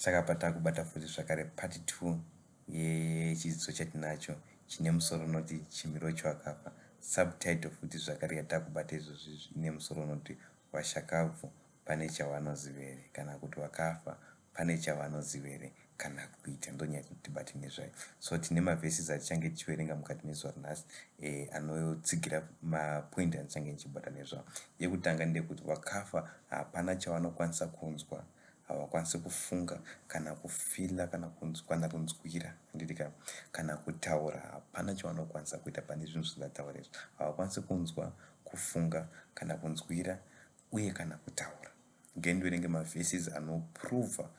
Saka patakubata futi zvakare part 2 yechidzidzo chatinacho chine musoro unoti chimiro chewakafa. Subtitle futi zvakare yatakubata izvozvi ine musoro unoti vashakabvu pane chavanoziva here kana kuti vakafa pane chavanoziva here kana kuita. Ndonyaya tibate nezvayo. So tine maverses atichange tichiverenga mukati mezuva ranhasi anotsigira mapoint andichange ndichibata nezvawo. Yekutanga ndeyekuti vakafa hapana chavanokwanisa kunzwa, havakwanisi kufunga kana kufeela kana kana kunzwira, handiti, kana kutaura. Hapana chavanokwanisa kuita pane zvinhu zvandataura izvi. Havakwanisi kunzwa, kufunga kana kunzwira uye kana kutaura. Ngendiverenge maverses anoprova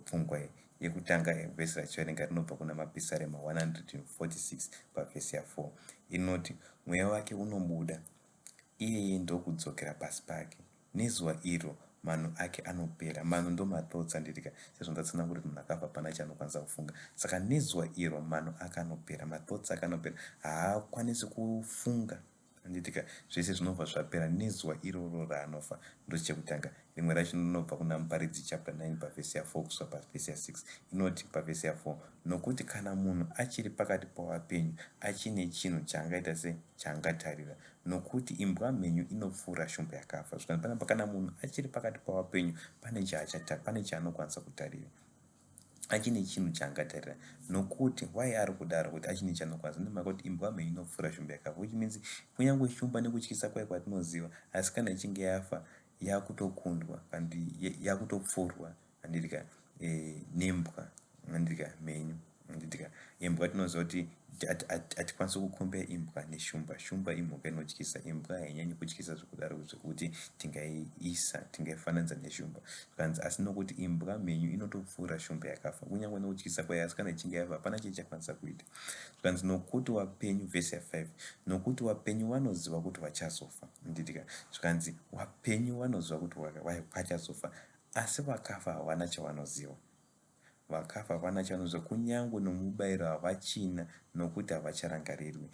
pfungwa iyi. Yekutanga, vhesi rachiverenga rinobva kuna Mapisarema 146 pavhesi ya4, inoti, "Mweya wake unobuda, iyeye ndokudzokera pasi pake, nezuva iro mano ake anopera." Mano ndo mathoughts, handitika? Sezvo ndatsanangura kuti munhu akafa pana chaanokwanisa kufunga, saka nezuva iro mano ake anopera, mathoughts ake anopera, haakwanisi kufunga, handitika? Zvese zvinobva zvapera nezuva iroro raanofa. Ndochekutanga. Rimwe racho rinobva kuna Muparidzi chapter 9 pavhesi ya4 kusvika pavhesi ya6. Inoti pavhesi ya4, "Nokuti kana munhu achiri pakati pavapenyu, achine chinhu chaangaita se chaangatarira, nokuti imbwa mhenyu inopfuura shumba yakafa." Zvikanzi panapa kana munhu achiri pakati pavapenyu, pane chaanokwanisa kutarira, achine chinhu chaangatarira. Nokuti why ari kudaro kuti achine chaanokwanisa? Nemhaka kuti imbwa mhenyu inopfuura shumba yakafa, which means kunyange shumba nekutyisa kwayo kwatinoziva, asi kana ichinge yafa yakutokundwa kana yakutopfurwa, handitika, nembwa, handitika, mhenyu, handitika? Imbwa tinoziva kuti hatikwanisi kucompare imbwa neshumba. Shumba imhuka inotyisa, imbwa hainyanyi kutyisa zvekudaro zvekuti tingaiisa, tingaifananidza neshumba. Zvikanzi asi nokuti imbwa mhenyu inotopfuura shumba yakafa, kunyange nekutyisa kwayo, asi kana ichinge yafa hapana chaichakwanisa kuita. Zvikanzi nokuti wapenyu, vhesi ya5, nokuti wapenyu vanoziva kuti vachazofa, handitika? Zvikanzi wapenyu vanoziva kuti vachazofa, asi vakafa havana chavanoziva. Vakafa havana chavanoziva, kunyange nomubayiro havachina, nokuti havacharangarirwi.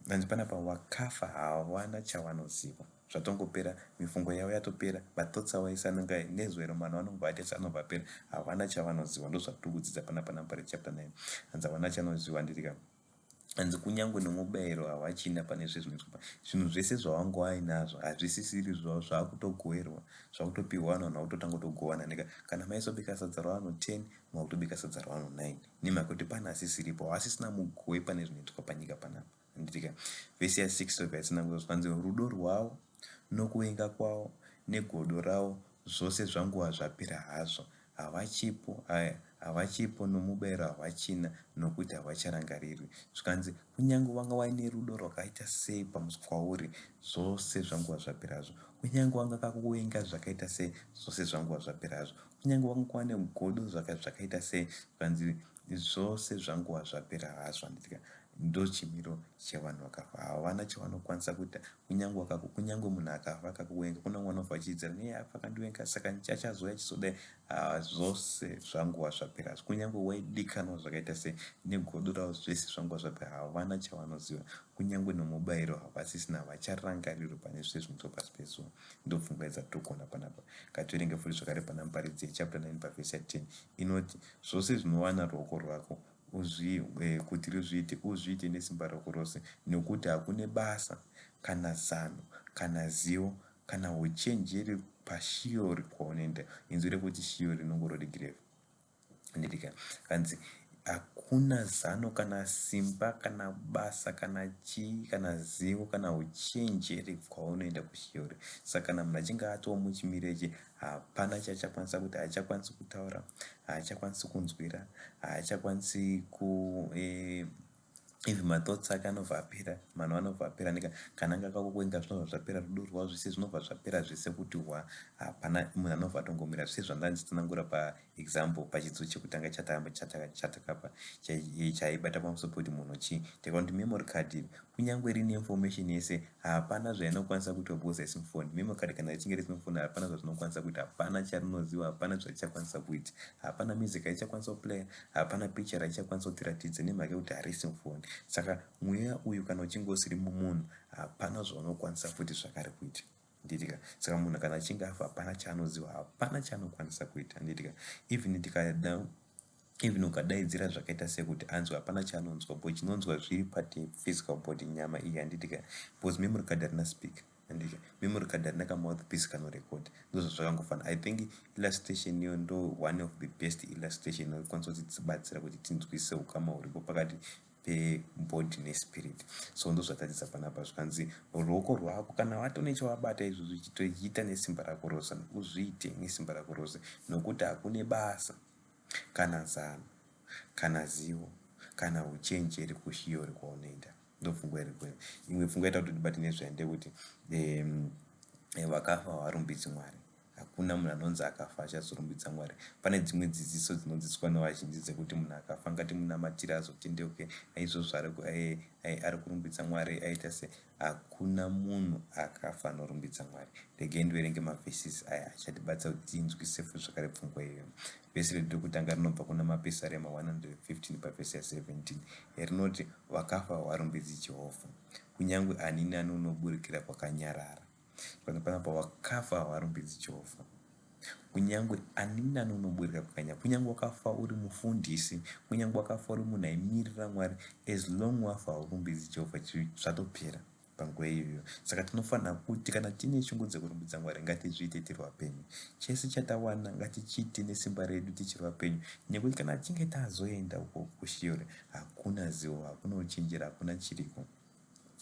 Anzi panapa vakafa havana chavanoziva, zvatongopera, mifungo yavo yatopera, mathoughts avo ese anenge nezuva iro mano vanonge vaita anobva apera. Havana chavanoziva. Ndo zvatiri kudzidza panapa naMuparidzi chapter 9. Hanzi havana chanoziva, handitika? Hanzi kunyange nomubayiro havachina pane zvese zvinoitwa. Zvinhu zvese zvavanga vainazvo hazvisisiri zvavo, zvaakutogoverwa, zvakutopiwa vanhu. Vanhu vakutotanga kutogovana neka kana maisobika sadza ravanhu 10, makutobika sadza ravanhu 9, nemhaka yekuti pane asisiripo, havasisina mugove pane zvinoitwa panyika panapa, handitika? Vhesi ya6 tobva yatsanangura. Zvanzi rudo rwavo nokuvenga kwavo negodo ravo zvose zvanguva zvapera hazvo, havachipo, havachipo, nomubayiro havachina, nokuti havacharangarirwi. Zvikanzi kunyange vanga vaine rudo rwakaita sei kwauri, zvose zvanguva zvapera hazvo. Kunyange vanga kakuvenga zvakaita sei, zvose zvanguva zvapera hazvo. Kunyange vanga kuva negodo zvakaita sei, zvikanzi zvose zvanguva zvapera hazvo, handitika? Ndo chimiro chevanhu vakafa, havana chavanokwanisa kuita. Kunyange munhu akafa akakuvenga, kuna mumwe anobva achiidzira neye afa akandivenga, saka achazouya achizodai. Zvose zvanguva zvapera. Kunyange waidikanwa zvakaita sei negodo ravo, zvese zvanguva zvapera, havana chavanoziva, kunyange nomubayiro havasisina, havacharangarirwi pane zvese zvinoitwa pasi pezuva. Ndopfungwa dzatiri kuona panapa. Ngativerenge futi zvakare pana Muparidzi chapter 9 pavhesi ya10. Inoti, "Zvose zvinowana ruoko rwako kuti rizviite, uzviite nesimba rako rose, nekuti hakune basa kana zano kana zivo kana uchenjeri paShiyori kwaunoenda." Inzwi rekuti Shiyori rinongorori grave, handitika? Kanzi hakuna zano kana simba kana basa kana chii kana zivo kana uchenjeri kwaunoenda kuShiyori. Saka kana munhu achinge atova muchimiro ichi, hapana chaachakwanisa kuita. Haachakwanisi kutaura, haachakwanisi kunzwira, haachakwanisi ku even mathoughts ake anobva apera, mano anobva apera. Nika kana anga akakuvenga, zvinobva zvapera, rudo rwavo zvese zvinobva zvapera zvese kuti hwa. Hapana, munhu anobva atongomira. Zvese zvanda ndichitsanangura paexample pachidzidzo chekutanga chatakapa chaibata pamusoro pekuti munhu chii, takaona kuti memory card iri, kunyange rine information yese, hapana zvainokwanisa kuitwa because haisi mufoni. Memory card kana richinge risina mufoni, hapana zvazvinokwanisa kuita, hapana charinoziva, hapana zvarichakwanisa kuita, hapana music haichakwanisa kuplaya, hapana picture raichakwanisa kutiratidza, nemhaka yekuti harisi mufoni. Saka mweya uyu kana uchinge usiri mumunhu, hapana zvaunokwanisa futi zvakare kuita. Handitika? Saka munhu kana achinge afa hapana chaanoziva, hapana chaanokwanisa kuita. Handitika? Even tikada, even ukadaidzira zvakaita sekuti anzwa, hapana chaanonzwa, bo chinonzwa zviri pati physical body, nyama iyi. Handitika? Because memory card harina speaker. Handitika? Memory card harina kamouthpiece kanorecord. Ndozvazvakangofanana. I think illustration iyo ndo one of the best illustration inokwanisa kuti tibatsira kuti tinzwise ukama huripo pakati pebody nespirit. So ndozvatadzidza panapa. Zvikanzi ruoko rwako, kana watone chawabata izvozvo, chitoita nesimba rako rose, uzviite nesimba rako rose, nokuti hakune basa kana zano kana zivo kana uchenjeri kuShiyori kwaunoenda. Ndopfungwa iri. Imwe pfungwa ita kuti tibate nezvayo ndekuti vakafa havarumbidzi Mwari. Hakuna munhu anonzi akafa achazorumbidza Mwari. Pane dzimwe dzidziso dzinodzidziswa nevazhinji dzekuti munhu akafa ngatimunamatire azotendeuke, aizvozvo ari kurumbidza Mwari, aita se. Hakuna munhu akafa anorumbidza Mwari. Regai ndiverenge maverses aya achatibatsira kuti tinzwise futi zvakare pfungwa iyoyo. Vhesi redu rekutanga rinobva kuna Mapisarema 115 pavhesi ya17, rinoti, "Vakafa havarumbidzi Jehovha, kunyange ani nani unoburikira kwakanyarara." Panapa vakafa havarumbidzi Jehovha, kunyange ani nani unoburika kwakanyarara. Kunyange wakafa uri mufundisi, kunyange wakafa uri munhu aimirira Mwari, as long wafa haurumbidzi Jehovha, zvatopera panguva iyoyo. Saka tinofanira kuti kana tiine shungu dzekurumbidza Mwari, ngatizviite tiri vapenyu. Chese chatawana ngatichiite nesimba redu tichiri vapenyu, nekuti kana tichinge tazoenda uko kuShiyori, hakuna zivo, hakuna uchenjeri, hakuna chiriko.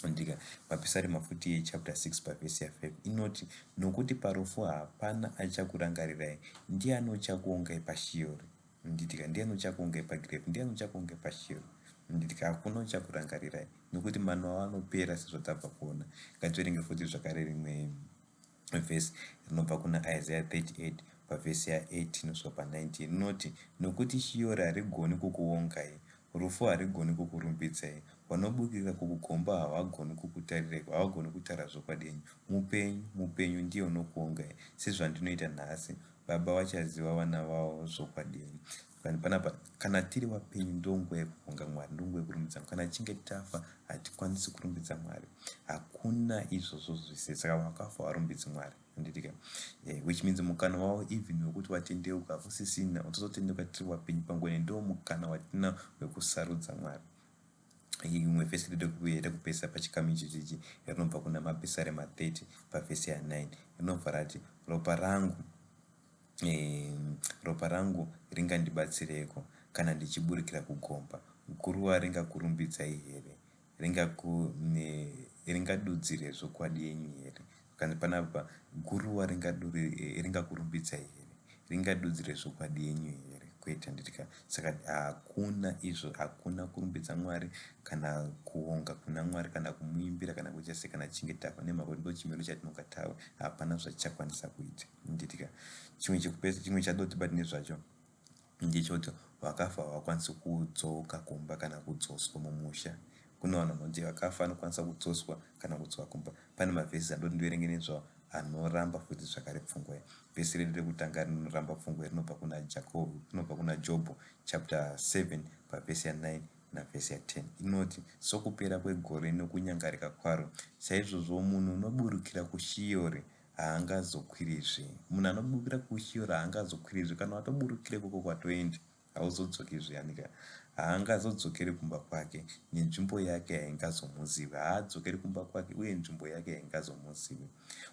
Ndika Mapisarema futi chapter 6 pavhesi ya5 inoti, "Nokuti parufu hapana achakurangarirai, ndiani uchakuongai paShiyori?" Nditika, ndiani uchakuongai pagrave? Ndiani uchakuongai paShiyori? Nditika, hakuna uchakurangarirai, nokuti mano avo anopera sezvatabva kuona. Ngativerenge futi zvakare rimwe vhesi rinobva kuna Isaiah 38 pavhesi ya18 kusvika pa19, rinoti, "Nokuti Shiyori harigoni kukuongai, rufu harigoni kukurumbidzai, vanobukira kukugomba havagoni kukutarirai, havagoni kutaura zvokwadi yenyu. Mupenyu, mupenyu ndiye unokuongai, sezvandinoita nhasi. Baba vachaziva vana vavo zvokwadi yenyu." Panapa kana tiri vapenyu, ndonguva yekuonga Mwari, ndonguva yekurumbidza. Kana tichinge tafa, hatikwanisi kurumbidza Mwari, hakuna izvozvo zvese. Saka vakafa varumbidzi Mwari. Handitika? Which means mukana wavo even wekuti watendeuka hakusisina. Utozotendeuka tiri vapenyu. Panguva ndo mukana watina wekusarudza Mwari. Imwe vhesi rekupedzisa pachikamu ichi rinobva kuna Mapisarema 30 pavhesi ya9, rinobva rati, "Ropa rangu ringandibatsireko kana ndichiburikira kugomba? Guruva ringakurumbidzai here? Ringadudzire zvokwadi yenyu here?" Kana panapa, guruva ringakurumbidzai here? Ringadudzire zvokwadi yenyu here? Kwete. Handitika? Saka hakuna izvo, hakuna kurumbidza Mwari kana kuonga kuna Mwari kana kumuimbira kana kuita sei kana tichinge tafa, nemhaka kuti ndo chimiro chatinonga tave, hapana zvatichakwanisa kuita. Handitika? Chimwe chekupesa, chimwe chatotibati nezvacho ndechekuti vakafa havakwanisi kudzoka kumba kana kudzoswa mumusha. Kune vanhu vanoti vakafa anokwanisa kudzoswa kana kudzoka kumba. Pane mavhesi andoti ndiverenge nezvavo anoramba futi zvakare pfungwa iyi. Vhesi redu rekutanga rinoramba pfungwa rinobva kuna Jacob, rinobva kuna Jobho chapter 7 pavhesi ya9 navhesi ya10, inoti, "Sokupera kwegore nokunyangarika kwaro, saizvozvo munhu unoburukira kuShiyori haangazokwirizve." Munhu anoburukira kuShiyori haangazokwirizve. Kana watoburukira ikoko, kwatoenda, hauzodzokizve. Yanika haangazodzokeri kumba kwake, nenzvimbo yake haingazomuzivi. Haadzokeri kumba kwake uye nzvimbo yake haingazomuzivi.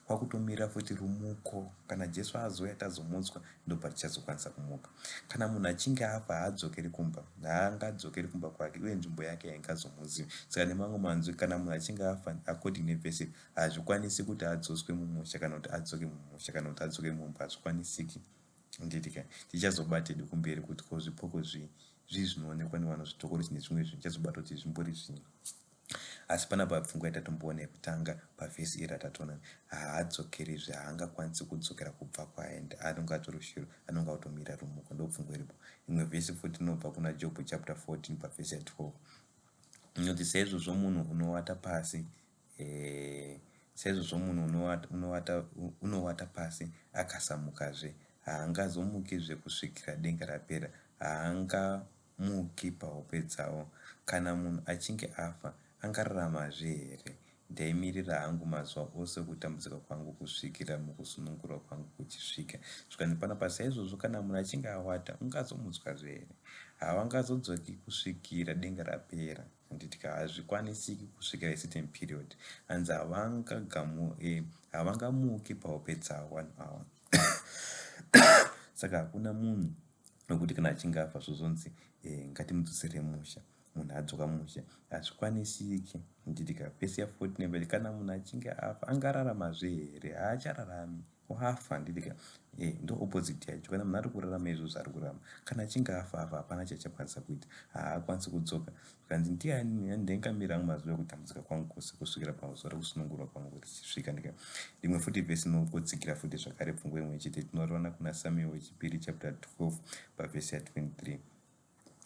Kwakutomira futi rumuko. Kana Jesu azouya, tazomutswa, ndopatichazokwanisa kumuka. Kana munhu achinge afa, haadzokeri kumba, haangadzokeri kumba kwake uye nzvimbo yake haingazomuzivi. Saka nemamwe manzwi, kana munhu achinge afa, according nevhesi, hazvikwanisi kuti adzoswe mumusha kana kuti adzoke mumusha kana kuti adzoke mumba, hazvikwanisiki. Nditika, tichazobata hedu kumberi kuti ko zvipoko zvii zvinoonekwa nevanhu, zvitokorosi nezvimwe zvinhu, tichazobata kuti zvimbori zvii. Asi panapa pfungwa yatatomboona yekutanga pavhesi iri ratatoona, haadzokerizve, haangakwanisi kudzokera kubva kwaaenda, anonge atori shiro, anonge automira rumuko. Ndopfungwa iripo. Imwe vhesi futi inobva kuna Jobho chapter 14 pavhesi ya12, inoti, "Saizvozvo munhu unovata pasi, saizvozvo munhu unovata pasi akasamukazve, haangazomukizve kusvikira denga rapera, haangamuki pahope dzavo. Kana munhu achinge afa, angararamazve here? Ndaimirira hangu mazuva ose okutambudzika kwangu kusvikira mukusunungurwa kwangu kuchisvika. Zvikanzi panapa saizvozvo kana munhu achinge awata ungazomutswazve here? Havangazodzoki kusvikira denga rapera. Handiti ka hazvikwanisiki kusvikira a certain period. Hanzi havangagamu eh, havangamuki pahope dzavo vanhu ava. Saka hakuna munhu wekuti kana achinge afa zvozonzi eh, ngatimudzosere musha. Munhu adzoka musha. Hazvikwanisiki. Handiti ka vhesi ya 14 kana munhu achinge afa angararamazve here? Haachararami. Wafa handiti ka eh, ndo opposite yacho. Kana munhu ari kurarama izvozvo ari kurarama, kana achinge afa afa hapana chachakwanisa kuita, haakwanisi kudzoka. Zvikanzi ndiani ndingamira hangu mazuva ekutambudzika kwangu kwose kusvikira pazuva rekusunungurwa kwangu richisvika. Ndika rimwe futi vhesi inokotsigira futi zvakare pfungwa imwe chete tinoriwana kuna Samuel wechipiri chapter 12 pavhesi ya 23.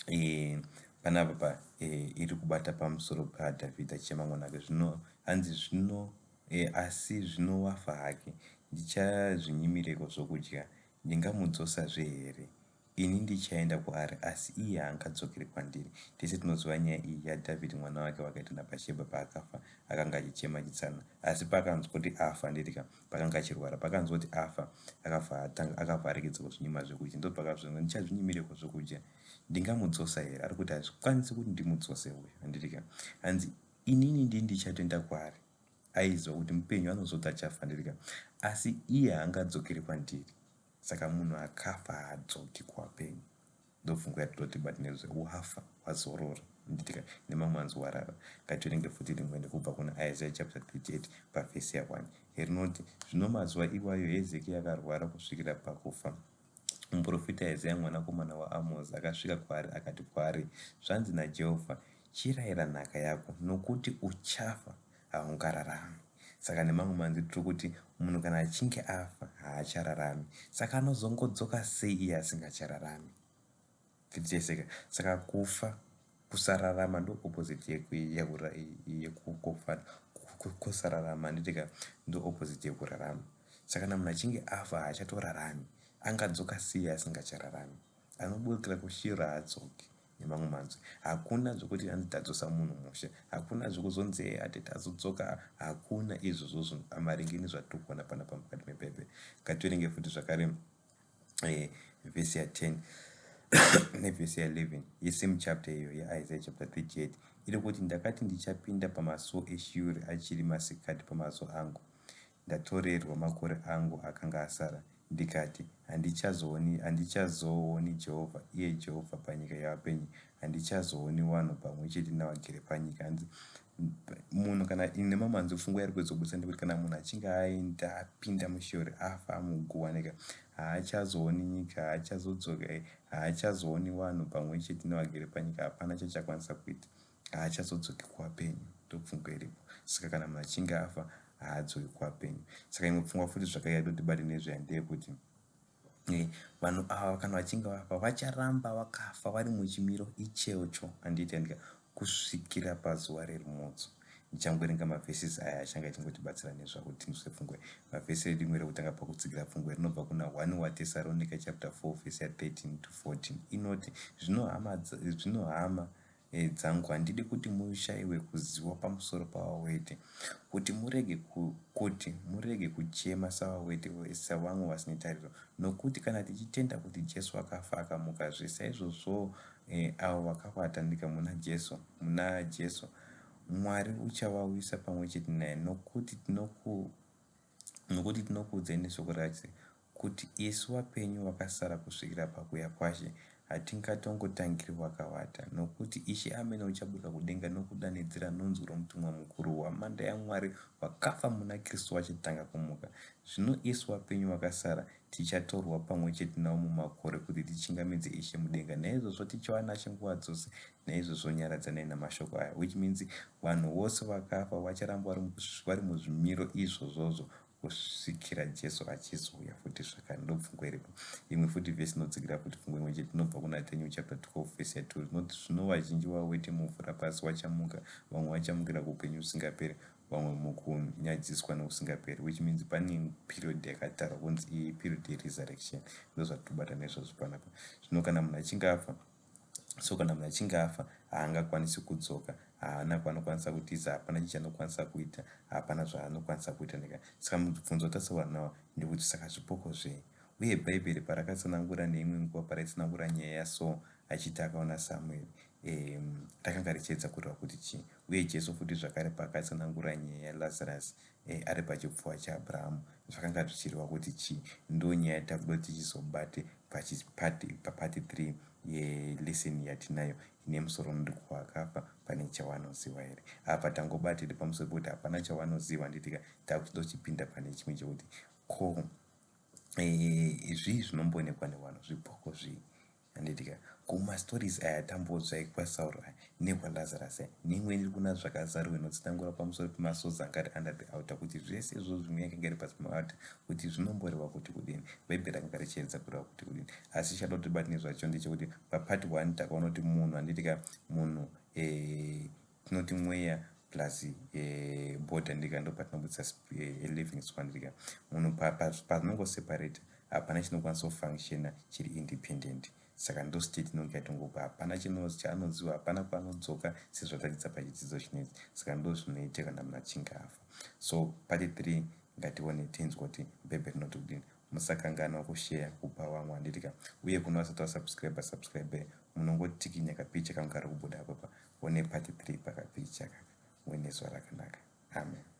E, panapa pa e, iri kubata pamusoro paDhavhidhi achichema mwana wake. Zvino hanzi zvino e, asi zvino wafa hake, ndichazvinyimireiko zvokudya? Ndingamudzosazve here? Ini ndichaenda kwaari, asi iye haangadzokeri kwandiri. Tese tinoziva nyaya iyi yaDhavhidhi mwana wake wakaita naBhashebha paakafa, akanga achichema achitsana. Asi paakanzwa kuti afa, handiti ka, paakanga achirwara, paakanzwa kuti afa, akabva atanga, akabva aregedza kuzvinyima zvekudya. Ndopakazonzi, ndichazvinyimireiko zvokudya? Ndingamudzosa here? Ari kuti hazvikwanisi kuti ndimudzose uyu, handiti ka. Hanzi, inini ndini ndichatoenda kwaari. Aiziva kuti mupenyu anozoti achafa, handiti ka. Asi iye haangadzokeri kwandiri. Saka munhu akafa haadzoki kuvapenyu. Ndopfungwa yatototi but nezve wafa wazorora nditika nemamwe anzi warara. Ngativerenge futi rimwe nekubva kuna Isaiah chapter 38 pavhesi ya 1. Rinoti, Zvino mazuva iwayo Hezekia akarwara kusvikira pakufa. Muprofita Isaiah mwanakomana waAmozi akasvika kwaari akati kwaari, Zvanzi naJehovha, Chirayira nhaka yako, nokuti uchafa haungararami. Saka nemamwe manzwi tiri kuti munhu kana achinge afa haachararami. Saka anozongodzoka sei iye asingachararami? Tiri Saka kufa kusararama ndo opposite yekufa. Kusararama handitika ndo opposite yekurarama. Saka kana munhu achinge afa haachatorarami. Angadzoka sei asingachararami? Anoburukira kuShiro haadzoki. Nemamwe manzwi, hakuna zvekuti hanzi tadzosa munhu mushe, hakuna zvekuzonzi hee ati tazodzoka, hakuna izvozvozvo maringe nezvatiri kuona panapa mukati meBhaibheri. Ngativerenge futi zvakare vhesi ya 10 nevhesi ya 11 yesame chapter iyo yaIsaiah chapter 38 iri kuti ndakati ndichapinda pamasuo eShiori achiri masikati pamazuva angu Ndatorerwa makore angu akanga asara, ndikati, Handichazooni, handichazooni Jehovha, iye Jehovha panyika yavapenyu, handichazooni vanhu pamwe chete navagere panyika. Hanzi munhu kana ine mamanzi pfungwa yari kuedza kubudisa ndekuti kana munhu achinge aenda apinda mushiori afa amuguwa neka haachazooni nyika haachazodzoka haachazooni vanhu pamwe chete nevagere panyika hapana chachakwanisa kuita haachazodzoki kuvapenyu ndopfungwa iripo saka kana munhu achinge afa haadzoki kuvapenyu saka imwe pfungwa futi zvakaiya totibate nezvaya ndeyekuti eh, vanhu ava kana vachinge vafa vacharamba vakafa vari muchimiro ichecho handiti andika kusvikira pazuva rerumutso ndichangoverenga mavhesis aya achange achingotibatsira nezvako tinzwe pfungwa mavhesi edu rimwe rekutanga pakutsigira pfungwa rinobva kuna 1 waTesaronika chapter 4 vhesi ya 13 to 14 inoti zvino hama zvino hama dzangu, handidi kuti mushaiwe kuziwa pamusoro pavawete, kuti murege, kuti murege kuchema savawete sevamwe vasine tariro. Nokuti kana tichitenda kuti Jesu akafa akamukazve, saizvozvowo eh, avo vakavata ndika muna Jesu, muna Jesu, Mwari uchavauyisa pamwe chete naye. Nokuti tinoku Nokuti tinokuudzai neshoko raShe, kuti isu vapenyu vakasara kusvikira pakuuya kwaShe, hatingatongotangiri vakavata. Nokuti Ishe amene uchaburuka kudenga nokudanidzira nonzwi romutumwa mukuru, hwamanda yaMwari, vakafa muna Kristu vachatanga kumuka. Zvino isu vapenyu vakasara tichatorwa pamwe chete navo mumakore kuti tichingamidze Ishe mudenga. Naizvozvo tichava naShe nguva dzose. Naizvozvo nyaradzanai namashoko aya, which means vanhu vose vakafa vacharamba vari muzvimiro izvozvozvo kusvikira Jesu achizouya futi zvakare. Ndopfungwa iripo. Imwe futi vhesi inotsigira futi pfungwa imwe chete inobva kuna Daniel chapter 12 vhesi ya 2 inoti zvino vazhinji vawete muvhu rapasi vachamuka, vamwe vachamukira kuupenyu husingaperi, vamwe mukunyadziswa nokusingaperi, which means pane period yakatarwa kunzi iyi period yeresurrection. Ndozvatobata nezvazvo panapa. Zvino kana munhu achinge afa So kana munhu achinge afa, haangakwanisi kudzoka, haana kwaanokwanisa kutiza, hapana chii chaanokwanisa kuita, hapana zvaanokwanisa kuita neka. Saka mubvunzo watasauva nawo ndekuti, saka zvipoko zvei? Uye Bhaibheri parakatsanangura neimwe nguva, paraitsanangura nyaya yaSaul achiti akaona Samueri, rakanga richiedza kureva kuti chii? Uye Jesu futi zvakare paakatsanangura nyaya yaLazarus ari pachipfuva chaAbrahamu, zvakanga zvichireva kuti chii? Ndo nyaya yatakuda kuti tichizobate papart 3 yelesson yatinayo ine musoro unoti, "Kuwakafa pane chawanoziva here?" Apa tangobatiri pamusoro pekuti hapana chawanoziva, handitika? Takuchida kuchipinda pane chimwe chekuti ko zvii zvinomboonekwa nevanhu, zvipoko zvii, handitika? Kumastories aya tambodzwa ekwaSauro aya nekwaLazarus aya, neimweni iri kuna Zvakazarurwa inotsanangura pamusoro pemasouls anga ari under the altar, kuti zvese izvozvo zvimwe yakanga iri pasi pemaaltar, kuti zvinomboreva kuti kudini, Bhaibheri rakanga richiedza kureva kuti kudini. Asi chada kuti tibate nezvacho ndechekuti papart 1 takaona kuti munhu, handitika, munhu tinoti mweya plus body, handika? Ndo patinobudisa living soul, handitika? Munhu panongoseparate, hapana chinokwanisa kufunctiona chiri independent. Saka ndo state inonge yatongopa, hapana chaanoziva, hapana kwaanodzoka, sezvataridza pachidzidzo chinetsi. Saka ndo zvinoitika kana munhu achinge afa. So part 3, ngatione, tinzwa kuti Bhaibheri rinoti kudini. Musakanganwa kushare, kupa vamwe, handitika? Uye kuna vasati vasubscribe, subscribe. Munongotikinya kapicha kangu kari kubuda apapa, one part 3 pakapicha kaka. Muine zuva rakanaka. Amen.